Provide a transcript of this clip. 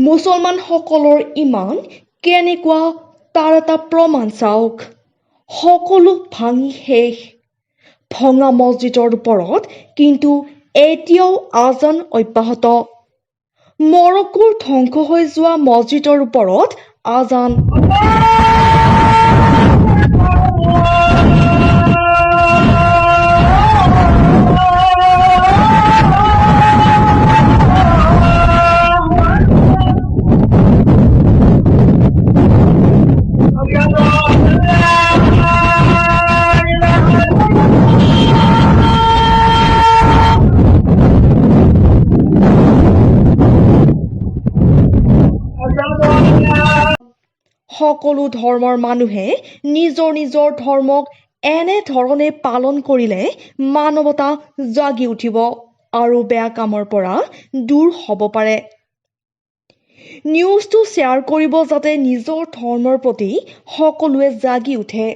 মুছলমানসকলৰ ইমান কেনেকুৱা তাৰ এটা প্ৰমাণ চাওক। সকলো ভাঙি শেষ। ভঙা মছজিদৰ ওপৰত কিন্তু এতিয়াও আজান অব্যাহত। মৰক্কোৰ ধ্বংস হৈ যোৱা মছজিদৰ ওপৰত আজান। সকলো ধৰ্মৰ মানুহে নিজৰ নিজৰ ধৰ্মক এনেধৰণে পালন কৰিলে মানৱতা জাগি উঠিব আৰু বেয়া কামৰ পৰা দূৰ হ'ব পাৰে। নিউজটো শ্বেয়াৰ কৰিব যাতে নিজৰ ধৰ্মৰ প্ৰতি সকলোৱে জাগি উঠে।